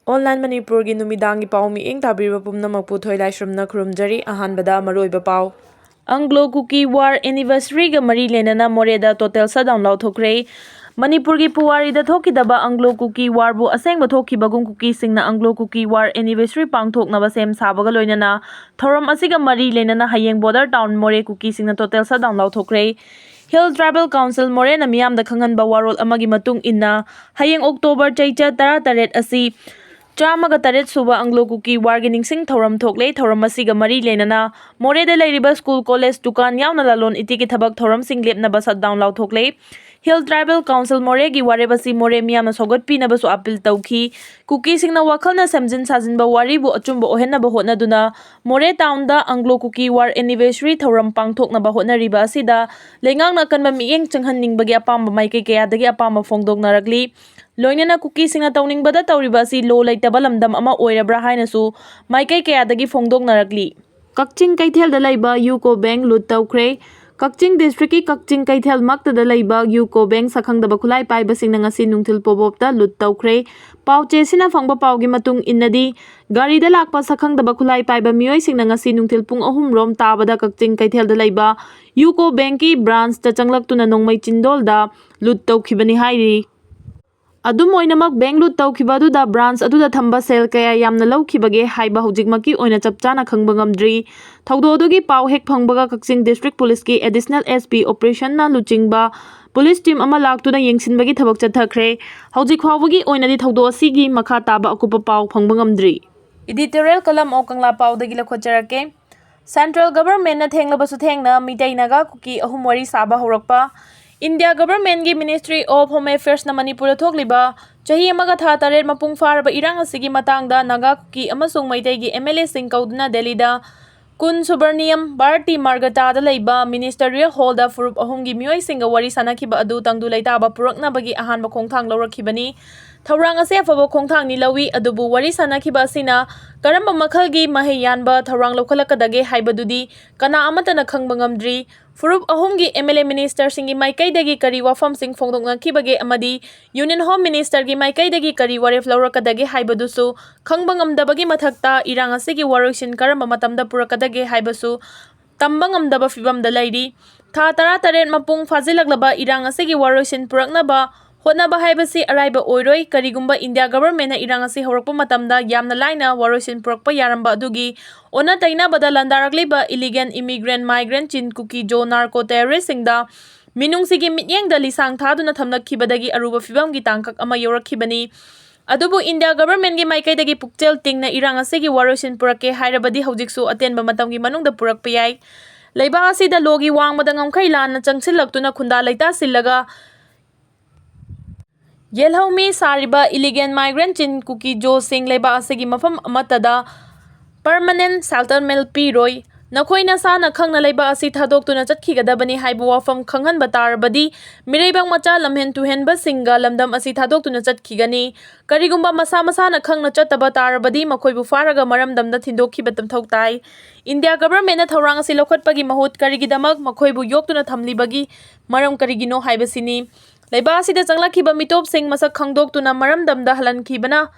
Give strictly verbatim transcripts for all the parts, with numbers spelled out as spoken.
Online ꯃꯅꯤꯄꯨꯔꯒꯤ ꯅꯨꯃꯤꯗꯥꯡꯒꯤ ꯄꯥꯎ ꯃꯤꯠꯌꯦꯡ ꯇꯥꯕꯤꯔꯤꯕ ꯄꯨꯝꯅꯃꯛꯄꯨ ꯊꯣꯏꯂꯥꯏꯁ꯭ꯔꯝꯅ ꯈꯨꯔꯨꯝꯖꯔꯤ꯫ ꯑꯍꯥꯟꯕꯗ ꯃꯔꯨꯑꯣꯏꯕ ꯄꯥꯎ꯫ Anglo Kuki War anniversary ꯒ ꯃꯔꯤ ꯂꯩꯅꯅ ꯃꯣꯔꯦꯗ total shutdown ꯂꯥꯎꯊꯣꯛꯈ꯭ꯔꯦ꯫ ꯃꯅꯤꯄꯨꯔꯒꯤ ꯄꯨꯋꯥꯔꯤꯗ ꯊꯣꯛꯈꯤꯗꯕ Anglo Kuki War ꯕꯨ ꯑꯁꯦꯡꯕ ꯊꯣꯛꯈꯤꯕꯒꯨꯝ ꯀꯨꯀꯤꯁꯤꯡꯅ Anglo Kuki War anniversary ꯄꯥꯡꯊꯣꯛꯅꯕ ꯁꯦꯝ ꯁꯥꯕꯒ ꯂꯣꯏꯅꯅ ꯊꯧꯔꯝ ꯑꯁꯤꯒ ꯃꯔꯤ ꯂꯩꯅꯅ ꯍꯌꯦꯡ border town ꯃꯣꯔꯦ ꯀꯨꯀꯤꯁꯤꯡꯅ total shutdown ꯂꯥꯎꯊꯣꯛꯈ꯭ꯔꯦ꯫ Hill Tribal Council ꯃꯣꯔꯦꯅ ꯃꯤꯌꯥꯝꯗ ꯈꯪꯍꯟꯕ ꯋꯥꯔꯣꯜ ꯑꯃꯒꯤ ꯃꯇꯨꯡ ꯏꯟꯅ, ꯍꯌꯦꯡ October ꯆꯩꯆꯠ ꯇꯔꯥꯇꯔꯦꯠ ꯑꯁꯤ ꯆꯥꯝꯃꯒ ꯇꯔꯦꯠ ꯁꯨꯕ Anglo Kuki War ꯒꯤ ꯅꯤꯡꯁꯤꯡ ꯊꯧꯔꯝ ꯊꯣꯛꯂꯦ꯫ ꯊꯧꯔꯝ ꯑꯁꯤꯒ ꯃꯔꯤ ꯂꯩꯅꯅ ꯃꯣꯔꯦꯗ ꯂꯩꯔꯤꯕ school, college, ꯗꯨꯀꯥꯟ ꯌꯥꯎꯅ ꯂꯂꯣꯟ ꯏꯇꯤꯛꯀꯤ ꯊꯕꯛ ꯊꯧꯔꯝꯁꯤꯡ ꯂꯦꯞꯅꯕ shutdown ꯂꯥꯎꯊꯣꯛꯂꯦ꯫ Hill Tribal Council ꯃꯣꯔꯦꯒꯤ ꯋꯥꯔꯦꯞ ꯑꯁꯤ ꯃꯣꯔꯦ ꯃꯤꯌꯥꯝꯅ ꯁꯧꯒꯠꯄꯤꯅꯕꯁꯨ appeal ꯇꯧꯈꯤ꯫ ꯀꯨꯀꯤꯁꯤꯡꯅ ꯋꯥꯈꯜꯅ ꯁꯦꯝꯖꯤꯟ ꯁꯥꯖꯤꯟꯕ ꯋꯥꯔꯤꯕꯨ ꯑꯆꯨꯝꯕ ꯑꯣꯏꯍꯟꯅꯕ ꯍꯣꯠꯅꯗꯨꯅ ꯃꯣꯔꯦ town ꯗ Anglo Kuki War anniversary ꯊꯧꯔꯝ ꯄꯥꯡꯊꯣꯛꯅꯕ ꯍꯣꯠꯅꯔꯤꯕ ꯑꯁꯤꯗ ꯂꯩꯉꯥꯛꯅ ꯑꯀꯟꯕ ꯃꯤꯠꯌꯦꯡ ꯆꯪꯍꯟꯅꯤꯡꯕꯒꯤ ꯑꯄꯥꯝꯕ ꯃꯥꯏꯀꯩ ꯀꯌꯥꯗꯒꯤ ꯑꯄꯥꯝꯕ ꯐꯣꯡꯗꯣꯛꯅꯔꯛꯂꯤ꯫ ꯂꯣꯏꯅꯅ ꯀꯨꯀꯤꯁꯤꯡꯅ ꯇꯧꯅꯤꯡꯕꯗ ꯇꯧꯔꯤꯕ ꯑꯁꯤ law ꯂꯩꯇꯕ ꯂꯝꯗꯝ ꯑꯃ ꯑꯣꯏꯔꯕ꯭ꯔꯥ ꯍꯥꯏꯅꯁꯨ ꯃꯥꯏꯀꯩ ꯀꯌꯥꯗꯒꯤ ꯐꯣꯡꯗꯣꯛꯅꯔꯛꯂꯤ꯫ ꯀꯛꯆꯤꯡ ꯀꯩꯊꯦꯜꯗ ꯂꯩꯕ UCO Bank loot ꯇꯧꯈ꯭ꯔꯦ꯫ ꯀꯛꯆꯤꯡ district ꯀꯤ ꯀꯛꯆꯤꯡ ꯀꯩꯊꯦꯜ ꯃꯛꯇꯗ ꯂꯩꯕ UCO Bank ꯁꯛꯈꯪꯗꯕ ꯈꯨꯠꯂꯥꯏ ꯄꯥꯏꯕꯁꯤꯡꯅ ꯉꯁꯤ ꯅꯨꯡꯊꯤꯜ ꯄꯣꯕꯣꯞꯇ loot ꯇꯧꯈ꯭ꯔꯦ꯫ ꯄꯥꯎꯆꯦꯁꯤꯅ ꯐꯪꯕ ꯄꯥꯎꯒꯤ ꯃꯇꯨꯡ ꯏꯟꯅꯗꯤ, ꯒꯥꯔꯤꯗ ꯂꯥꯛꯄ ꯁꯛꯈꯪꯗꯕ ꯈꯨꯠꯂꯥꯏ ꯄꯥꯏꯕ ꯃꯤꯑꯣꯏꯁꯤꯡꯅ ꯉꯁꯤ ꯅꯨꯡꯊꯤꯜ ꯄꯨꯡ ꯑꯍꯨꯝ ꯔꯣꯝ ꯇꯥꯕꯗ ꯀꯛꯆꯤꯡ ꯀꯩꯊꯦꯜꯗ ꯂꯩꯕ UCO Bank ꯀꯤ branch ꯇ ꯆꯪꯂꯛꯇꯨꯅ ꯅꯣꯡꯃꯩ ꯆꯤꯟꯗꯣꯜꯗ loot ꯇꯧꯈꯤꯕꯅꯤ ꯍꯥꯏꯔꯤ꯫ ꯑꯗꯨꯝ ꯑꯣꯏꯅꯃꯛ, bank loot ꯇꯧꯈꯤꯕ ꯑꯗꯨꯗ branch ꯑꯗꯨꯗ ꯊꯝꯕ ꯁꯦꯜ ꯀꯌꯥ ꯌꯥꯝꯅ ꯂꯧꯈꯤꯕꯒꯦ ꯍꯥꯏꯕ ꯍꯧꯖꯤꯛꯃꯛꯀꯤ ꯑꯣꯏꯅ ꯆꯞ ꯆꯥꯅ ꯈꯪꯕ ꯉꯝꯗ꯭ꯔꯤ꯫ ꯊꯧꯗꯣꯛ ꯑꯗꯨꯒꯤ ꯄꯥꯎ ꯍꯦꯛ ꯐꯪꯕꯒ ꯀꯛꯆꯤꯡ district police ꯀꯤ additional SP operation ꯅ ꯂꯨꯆꯤꯡꯕ police team ꯑꯃ ꯂꯥꯛꯇꯨꯅ ꯌꯦꯡꯁꯤꯟꯕꯒꯤ ꯊꯕꯛ ꯆꯠꯊꯈ꯭ꯔꯦ꯫ ꯍꯧꯖꯤꯛ ꯐꯥꯎꯕꯒꯤ ꯑꯣꯏꯅꯗꯤ ꯊꯧꯗꯣꯛ ꯑꯁꯤꯒꯤ ꯃꯈꯥ ꯇꯥꯕ ꯑꯀꯨꯞꯄ ꯄꯥꯎ ꯐꯪꯕ ꯉꯝꯗ꯭ꯔꯤ꯫ Editorial column ꯑꯣ ꯀꯪꯂꯥ ꯄꯥꯎꯗꯒꯤ ꯂꯧꯈꯠꯆꯔꯛꯀꯦ꯫ Central Government ꯅ ꯊꯦꯡꯂꯕꯁꯨ ꯊꯦꯡꯅ ꯃꯤꯇꯩ ꯅꯥꯒꯥ ꯀꯨꯀꯤ ꯑꯍꯨꯝ ꯋꯥꯔꯤ ꯁꯥꯕ ꯍꯧꯔꯛꯄ꯫ India Government ꯀꯤ Ministry of Home Affairs ꯅ ꯃꯅꯤꯄꯨꯔꯗ ꯊꯣꯛꯂꯤꯕ ꯆꯍꯤ ꯑꯃꯒ ꯊꯥ ꯇꯔꯦꯠ ꯃꯄꯨꯡ ꯐꯥꯔꯕ ꯏꯔꯥꯡ ꯑꯁꯤꯒꯤ ꯃꯇꯥꯡꯗ ꯅꯥꯒꯥ ꯀꯨꯀꯤ ꯑꯃꯁꯨꯡ ꯃꯩꯇꯩꯒꯤ MLA ꯁꯤꯡ ꯀꯧꯗꯨꯅ ꯗꯦꯜꯂꯤꯗ ꯀꯨꯟ ꯁꯨꯕ꯭ꯔꯅꯤꯌꯝ ꯚꯥꯔꯇꯤ ꯃꯥꯔꯒꯇꯥꯗ ꯂꯩꯕ Ministerial Hall ꯗ ꯐꯨꯔꯨꯞ ꯑꯍꯨꯝꯒꯤ ꯃꯤꯑꯣꯏꯁꯤꯡꯒ ꯋꯥꯔꯤ ꯁꯥꯅꯈꯤꯕ ꯑꯗꯨ ꯇꯪꯗꯨ ꯂꯩꯇꯥꯕ ꯄꯨꯔꯛꯅꯕꯒꯤ ꯑꯍꯥꯟꯕ ꯈꯣꯡꯊꯥꯡ ꯂꯧꯔꯛꯈꯤꯕꯅꯤ꯫ ꯊꯧꯔꯥꯡ ꯑꯁꯤ ꯑꯐꯕ ꯈꯣꯡꯊꯥꯡꯅꯤ ꯂꯧꯏ, ꯑꯗꯨꯕꯨ ꯋꯥꯔꯤ ꯁꯥꯅꯈꯤꯕ ꯑꯁꯤꯅ ꯀꯔꯝꯕ ꯃꯈꯜꯒꯤ ꯃꯍꯩ ꯌꯥꯟꯕ ꯊꯧꯔꯥꯡ ꯂꯧꯈꯠꯂꯛꯀꯗꯒꯦ ꯍꯥꯏꯕꯗꯨꯗꯤ ꯀꯅꯥ ꯑꯃꯠꯇꯅ ꯈꯪꯕ ꯉꯝꯗ꯭ꯔꯤ꯫ ꯐꯨꯔꯨꯞ ꯑꯍꯨꯝꯒꯤ M L A ministerꯁꯤꯡꯒꯤ ꯃꯥꯏꯀꯩꯗꯒꯤ ꯀꯔꯤ ꯋꯥꯐꯝꯁꯤꯡ ꯐꯣꯡꯗꯣꯛꯅꯈꯤꯕꯒꯦ ꯑꯃꯗꯤ Union Home Ministerꯒꯤ ꯃꯥꯏꯀꯩꯗꯒꯤ ꯀꯔꯤ ꯋꯥꯔꯦꯞ ꯂꯧꯔꯛꯀꯗꯒꯦ ꯍꯥꯏꯕꯗꯨꯁꯨ ꯈꯪꯕ ꯉꯝꯗꯕꯒꯤ ꯃꯊꯛꯇ, ꯏꯔꯥꯡ ꯑꯁꯤꯒꯤ ꯋꯥꯔꯣꯏꯁꯤꯟ ꯀꯔꯝꯕ ꯃꯇꯝꯗ ꯄꯨꯔꯛꯀꯗꯒꯦ ꯍꯥꯏꯕꯁꯨ ꯇꯝꯕ ꯉꯝꯗꯕ ꯐꯤꯕꯝꯗ ꯂꯩꯔꯤ꯫ ꯊꯥ ꯇꯔꯥꯇꯔꯦꯠ ꯃꯄꯨꯡ ꯐꯥꯖꯤꯜꯂꯛꯂꯕ ꯏꯔꯥꯡ ꯑꯁꯤꯒꯤ ꯋꯥꯔꯣꯏꯁꯤꯟ ꯄꯨꯔꯛꯅꯕ ꯍꯣꯠꯅꯕ ꯍꯥꯏꯕꯁꯤ ꯑꯔꯥꯏꯕ ꯑꯣꯏꯔꯣꯏ꯫ ꯀꯔꯤꯒꯨꯝꯕ ꯏꯟꯗꯤꯌꯥ ꯒꯚꯔꯟꯃꯦꯟꯅ ꯏꯔꯥꯡ ꯑꯁꯤ ꯍꯧꯔꯛꯄ ꯃꯇꯝꯗ ꯌꯥꯝꯅ ꯂꯥꯏꯅ ꯋꯥꯔꯣꯏꯁꯤꯟ ꯄꯨꯔꯛꯄ ꯌꯥꯔꯝꯕ ꯑꯗꯨꯒꯤ ꯑꯣꯟꯅ ꯇꯩꯅꯕꯗ ꯂꯥꯟꯗꯥꯔꯛꯂꯤꯕ illegal immigrant, migrant, Chin, Kuki, Zo, narco terroristꯁꯤꯡꯗ ꯃꯤꯅꯨꯡꯁꯤꯒꯤ ꯃꯤꯠꯌꯦꯡꯗ ꯂꯤꯁꯥꯡ ꯊꯥꯗꯨꯅ ꯊꯝꯂꯛꯈꯤꯕꯗꯒꯤ ꯑꯔꯨꯕ ꯐꯤꯕꯝꯒꯤ ꯇꯥꯡꯀꯛ ꯑꯃ ꯌꯧꯔꯛꯈꯤꯕꯅꯤ꯫ ꯑꯗꯨꯕꯨ ꯏꯟꯗꯤꯌꯥ ꯒꯚꯔꯟꯃꯦꯟꯒꯤ ꯃꯥꯏꯀꯩꯗꯒꯤ ꯄꯨꯛꯆꯦꯜ ꯇꯤꯡꯅ ꯏꯔꯥꯡ ꯑꯁꯤꯒꯤ ꯋꯥꯔꯣꯏꯁꯤꯟ ꯄꯨꯔꯛꯀꯦ ꯍꯥꯏꯔꯕꯗꯤ ꯍꯧꯖꯤꯛꯁꯨ ꯑꯇꯦꯟꯕ ꯃꯇꯝꯒꯤ ꯃꯅꯨꯡꯗ ꯄꯨꯔꯛꯄ ꯌꯥꯏ꯫ ꯂꯩꯕꯥꯛ ꯑꯁꯤꯗ ꯂꯣꯒꯤ ꯋꯥꯡꯃꯗ ꯉꯝꯈꯩ ꯂꯥꯟꯅ ꯆꯪꯁꯤꯜꯂꯛꯇꯨꯅ ꯈꯨꯟꯗꯥ ꯂꯩꯇꯥꯁꯤꯜꯂꯒ ꯌꯦꯜꯍꯧꯃꯤ ꯁꯥꯔꯤꯕ illegal migrant Chin, Kuki, Zoꯁꯤꯡ ꯂꯩꯕꯥꯛ ꯑꯁꯤꯒꯤ ꯃꯐꯝ ꯑꯃꯠꯇꯗ permanent settlement ꯄꯤꯔꯣꯏ꯫ ꯅꯈꯣꯏ ꯅꯁꯥꯅ ꯈꯪꯅ ꯂꯩꯕꯥꯛ ꯑꯁꯤ ꯊꯥꯗꯣꯛꯇꯨꯅ ꯆꯠꯈꯤꯒꯗꯕꯅꯤ ꯍꯥꯏꯕ ꯋꯥꯐꯝ ꯈꯪꯍꯟꯕ ꯇꯥꯔꯕꯗꯤ, ꯃꯤꯔꯩꯕꯥꯛ ꯃꯆꯥ ꯂꯝꯍꯦꯟ ꯇꯨꯍꯦꯟꯕꯁꯤꯡꯒ ꯂꯝꯗꯝ ꯑꯁꯤ ꯊꯥꯗꯣꯛꯇꯨꯅ ꯆꯠꯈꯤꯒꯅꯤ꯫ ꯀꯔꯤꯒꯨꯝꯕ ꯃꯁꯥ ꯃꯁꯥꯅ ꯈꯪꯅ ꯆꯠꯇꯕ ꯇꯥꯔꯕꯗꯤ, ꯃꯈꯣꯏꯕꯨ ꯐꯥꯔꯒ ꯃꯔꯝꯗꯝꯗ ꯊꯤꯟꯗꯣꯛꯈꯤꯕ ꯃꯊꯧ ꯇꯥꯏ꯫ ꯏꯟꯗꯤꯌꯥ ꯒꯚꯔꯟꯃꯦꯟꯅ ꯊꯧꯔꯥꯡ ꯑꯁꯤ ꯂꯧꯈꯠꯄꯒꯤ ꯃꯍꯨꯠ ꯀꯔꯤꯒꯤꯗꯃꯛ ꯃꯈꯣꯏꯕꯨ ꯌꯣꯛꯇꯨꯅ ꯊꯝꯂꯤꯕꯒꯤ ꯃꯔꯝ ꯀꯔꯤꯒꯤꯅꯣ ꯍꯥꯏꯕꯁꯤꯅꯤ꯫ ꯂꯩꯕꯥꯛ ꯑꯁꯤꯗ ꯆꯪꯂꯛꯈꯤꯕ ꯃꯤꯇꯣꯞꯁꯤꯡ ꯃꯁꯛ ꯈꯪꯗꯣꯛꯇꯨꯅ ꯃꯔꯝꯗꯝꯗ ꯍꯜꯍꯟꯈꯤꯕꯅ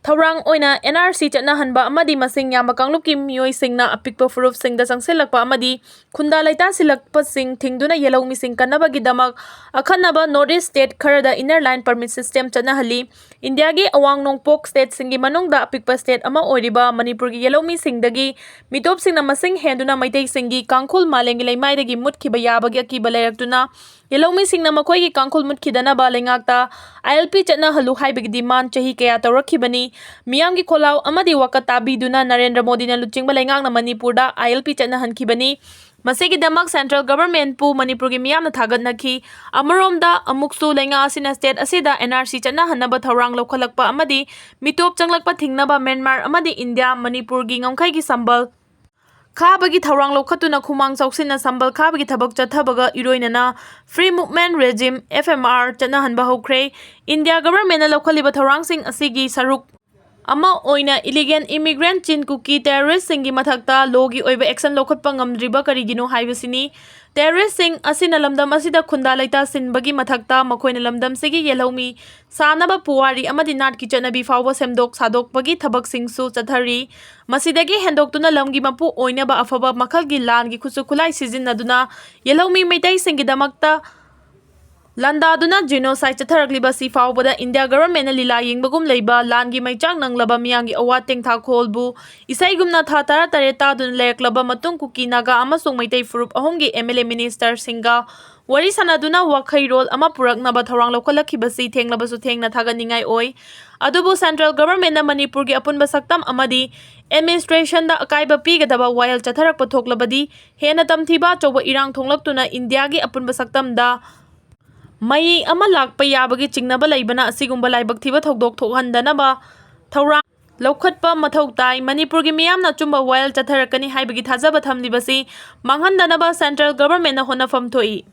ꯊꯧꯔꯥꯡ ꯑꯣꯏꯅ N R C ꯆꯠꯅꯍꯟꯕ ꯑꯃꯗꯤ ꯃꯁꯤꯡ ꯌꯥꯝꯕ ꯀꯥꯡꯂꯨꯞꯀꯤ ꯃꯤꯑꯣꯏꯁꯤꯡꯅ ꯑꯄꯤꯛꯄ ꯐꯨꯔꯨꯞꯁꯤꯡꯗ ꯆꯪꯁꯤꯜꯂꯛꯄ ꯑꯃꯗꯤ ꯈꯨꯟꯗꯥ ꯂꯩꯇꯥꯁꯤꯜꯂꯛꯄꯁꯤꯡ ꯊꯤꯡꯗꯨꯅ ꯌꯦꯜꯍꯧꯃꯤꯁꯤꯡ ꯀꯟꯅꯕꯒꯤꯗꯃꯛ ꯑꯈꯟꯅꯕ North East state ꯈꯔꯗ inner line permit system ꯆꯠꯅꯍꯜꯂꯤ꯫ ꯏꯟꯗꯤꯌꯥꯒꯤ ꯑꯋꯥꯡ ꯅꯣꯡꯄꯣꯛ stateꯁꯤꯡꯒꯤ ꯃꯅꯨꯡꯗ ꯑꯄꯤꯛꯄ state ꯑꯃ ꯑꯣꯏꯔꯤꯕ ꯃꯅꯤꯄꯨꯔꯒꯤ ꯌꯦꯜꯍꯧꯃꯤꯁꯤꯡꯗꯒꯤ ꯃꯤꯇꯣꯞꯁꯤꯡꯅ ꯃꯁꯤꯡ ꯍꯦꯟꯗꯨꯅ ꯃꯩꯇꯩꯁꯤꯡꯒꯤ ꯀꯥꯡꯈꯨꯜ ꯃꯥꯂꯦꯝꯒꯤ ꯂꯩꯃꯥꯏꯗꯒꯤ ꯃꯨꯠꯈꯤꯕ ꯌꯥꯕꯒꯤ ꯑꯀꯤꯕ ꯂꯩꯔꯛꯇꯨꯅ, ꯌꯦꯜꯍꯧꯃꯤꯁꯤꯡꯅ ꯃꯈꯣꯏꯒꯤ ꯀꯥꯡꯈꯨꯜ ꯃꯨꯠꯈꯤꯗꯅꯕ ꯂꯩꯉꯥꯛꯇ I L P ꯆꯠꯅꯍꯜꯂꯨ ꯍꯥꯏꯕꯒꯤ demand ꯆꯍꯤ ꯀꯌꯥ ꯇꯧꯔꯛꯈꯤꯕꯅꯤ꯫ ꯃꯤꯌꯥꯝꯒꯤ ꯈꯣꯜꯂꯥꯎ ꯑꯃꯗꯤ ꯋꯥꯀꯠ ꯇꯥꯕꯤꯗꯨꯅ ꯅꯔꯦꯟꯗ꯭ꯔ ꯃꯣꯗꯤꯅ ꯂꯨꯆꯤꯡꯕ ꯂꯩꯉꯥꯛꯅ ꯃꯅꯤꯄꯨꯔꯗ I L P ꯆꯠꯅꯍꯟꯈꯤꯕꯅꯤ꯫ ꯃꯁꯤꯒꯤꯗꯃꯛ central governmentꯄꯨ ꯃꯅꯤꯄꯨꯔꯒꯤ ꯃꯤꯌꯥꯝꯅ ꯊꯥꯒꯠꯅꯈꯤ꯫ ꯑꯃꯔꯣꯝꯗ, ꯑꯃꯨꯛꯁꯨ ꯂꯩꯉꯥꯛ ꯑꯁꯤꯅ state ꯑꯁꯤꯗ N R C ꯆꯠꯅꯍꯟꯅꯕ ꯊꯧꯔꯥꯡ ꯂꯧꯈꯠꯂꯛꯄ ꯑꯃꯗꯤ ꯃꯤꯇꯣꯞ ꯆꯪꯂꯛꯄ ꯊꯤꯡꯅꯕ ꯃ꯭ꯌꯥꯟꯃꯥꯔ ꯑꯃꯗꯤ ꯏꯟꯗꯤꯌꯥ ꯃꯅꯤꯄꯨꯔꯒꯤ ꯉꯝꯈꯩꯒꯤ ꯁꯝꯕꯜ ꯈꯥꯕꯒꯤ ꯊꯧꯔꯥꯡ ꯂꯧꯈꯠꯇꯨꯅ ꯈꯨꯃꯥꯡ ꯆꯥꯎꯁꯤꯟꯅ ꯁꯝꯕꯜ ꯈꯥꯕꯒꯤ ꯊꯕꯛ ꯆꯠꯊꯕꯒ ꯏꯔꯣꯏꯅꯅ Free Movement Regime, F M R, ꯆꯠꯅꯍꯟꯕ ꯍꯧꯈ꯭ꯔꯦ꯫ ꯏꯟꯗꯤꯌꯥ ꯒꯚꯔꯟꯃꯦꯟꯠꯅ ꯂꯧꯈꯠꯂꯤꯕ ꯊꯧꯔꯥꯡꯁꯤꯡ ꯑꯁꯤꯒꯤ ꯁꯔꯨꯛ ꯑꯃ ꯑꯣꯏꯅ ꯏꯂꯤꯒꯦꯜ ꯏꯃꯤꯒ꯭ꯔꯦꯟꯠ ꯆꯤꯟ ꯀꯨꯀꯤ ꯇꯦꯔꯣꯔꯤꯁ꯭ꯠꯁꯤꯡꯒꯤ ꯃꯊꯛꯇ ꯂꯣꯒꯤ ꯑꯣꯏꯕ ꯑꯦꯛꯁꯟ ꯂꯧꯈꯠꯄ ꯉꯝꯗ꯭ꯔꯤꯕ ꯀꯔꯤꯒꯤꯅꯣ ꯍꯥꯏꯕꯁꯤꯅꯤ꯫ ꯇꯦꯔꯣꯔꯤꯁ꯭ꯠꯁꯤꯡ ꯑꯁꯤꯅ ꯂꯝꯗꯝ ꯑꯁꯤꯗ ꯈꯨꯟꯗꯥ ꯂꯩꯇꯥꯁꯤꯟꯕꯒꯤ ꯃꯊꯛꯇ ꯃꯈꯣꯏꯅ ꯂꯝꯗꯝꯁꯤꯒꯤ ꯌꯦꯜꯍꯧꯃꯤ ꯁꯥꯅꯕ ꯄꯨꯋꯥꯔꯤ ꯑꯃꯗꯤ ꯅꯥꯠꯀꯤ ꯆꯠꯅꯕꯤ ꯐꯥꯎꯕ ꯁꯦꯝꯗꯣꯛ ꯁꯥꯗꯣꯛꯄꯒꯤ ꯊꯕꯛꯁꯤꯡꯁꯨ ꯆꯠꯊꯔꯤ꯫ ꯃꯁꯤꯗꯒꯤ ꯍꯦꯟꯗꯣꯛꯇꯨꯅ ꯂꯝꯒꯤ ꯃꯄꯨ ꯑꯣꯏꯅꯕ ꯑꯐꯕ ꯃꯈꯜꯒꯤ ꯂꯥꯟꯒꯤ ꯈꯨꯠꯁꯨ ꯈꯨꯠꯂꯥꯏ ꯁꯤꯖꯤꯟꯅꯗꯨꯅ ꯌꯦꯜꯍꯧꯃꯤ ꯃꯩꯇꯩꯁꯤꯡꯒꯤꯗꯃꯛꯇ ꯂꯥꯟꯗꯥꯗꯨꯅ genocide ꯆꯠꯊꯔꯛꯂꯤꯕ ꯑꯁꯤ ꯐꯥꯎꯕꯗ ꯏꯟꯗꯤꯌꯥ ꯒꯚꯔꯟꯃꯦꯟꯠꯅ ꯂꯤꯂꯥ ꯌꯦꯡꯕꯒꯨꯝ ꯂꯩꯕ ꯂꯥꯟꯒꯤ ꯃꯩꯆꯥꯛ ꯅꯪꯂꯕ ꯃꯤꯌꯥꯝꯒꯤ ꯑꯋꯥ ꯇꯦꯡꯊꯥꯈꯣꯜꯕꯨ ꯏꯁꯩꯒꯨꯝꯅ ꯊꯥ ꯇꯔꯥ ꯇꯔꯦꯠ ꯇꯥꯗꯨꯅ ꯂꯩꯔꯛꯂꯕ ꯃꯇꯨꯡ ꯀꯨꯀꯤ ꯅꯥꯒꯥ ꯑꯃꯁꯨꯡ ꯃꯩꯇꯩ ꯐꯨꯔꯨꯞ ꯑꯍꯨꯝꯒꯤ M L A minister ꯁꯤꯡꯒ ꯋꯥꯔꯤ ꯁꯥꯅꯗꯨꯅ ꯋꯥꯈꯩꯔꯣꯜ ꯑꯃ ꯄꯨꯔꯛꯅꯕ ꯊꯧꯔꯥꯡ ꯂꯧꯈꯠꯂꯛꯈꯤꯕꯁꯤ ꯊꯦꯡꯂꯕꯁꯨ ꯊꯦꯡꯅ ꯊꯥꯒꯠꯅꯤꯡꯉꯥꯏ ꯑꯣꯏ꯫ ꯑꯗꯨꯕꯨ central government ꯅ ꯃꯅꯤꯄꯨꯔꯒꯤ ꯑꯄꯨꯟꯕ ꯁꯛꯇꯝ ꯑꯃꯗꯤ administration ꯗ ꯑꯀꯥꯏꯕ ꯄꯤꯒꯗꯕ ꯋꯥꯌꯦꯜ ꯆꯠꯊꯔꯛꯄ ꯊꯣꯛꯂꯕꯗꯤ ꯍꯦꯟꯅ ꯇꯝꯊꯤꯕ ꯑꯆꯧꯕ ꯏꯔꯥꯡ ꯊꯣꯛꯂꯛꯇꯨꯅ ꯏꯟꯗꯤꯌꯥꯒꯤ ꯑꯄꯨꯟꯕ ꯁꯛꯇꯝꯗ ꯃꯩ ꯑꯃ ꯂꯥꯛꯄ ꯌꯥꯕꯒꯤ ꯆꯤꯡꯅꯕ ꯂꯩꯕꯅ ꯑꯁꯤꯒꯨꯝꯕ ꯂꯥꯏꯕꯛ ꯊꯤꯕ ꯊꯧꯗꯣꯛ ꯊꯣꯛꯍꯟꯗꯅꯕ ꯊꯧꯔꯥꯡ ꯂꯧꯈꯠꯄ ꯃꯊꯧ ꯇꯥꯏ꯫ ꯃꯅꯤꯄꯨꯔꯒꯤ ꯃꯤꯌꯥꯝꯅ ꯑꯆꯨꯝꯕ ꯋꯥꯌꯦꯜ ꯆꯠꯊꯔꯛꯀꯅꯤ ꯍꯥꯏꯕꯒꯤ ꯊꯥꯖꯕ ꯊꯝꯂꯤꯕꯁꯤ ꯃꯥꯡꯍꯟꯗꯅꯕ central government ꯅ ꯍꯣꯠꯅꯐꯝ ꯊꯣꯛꯏ꯫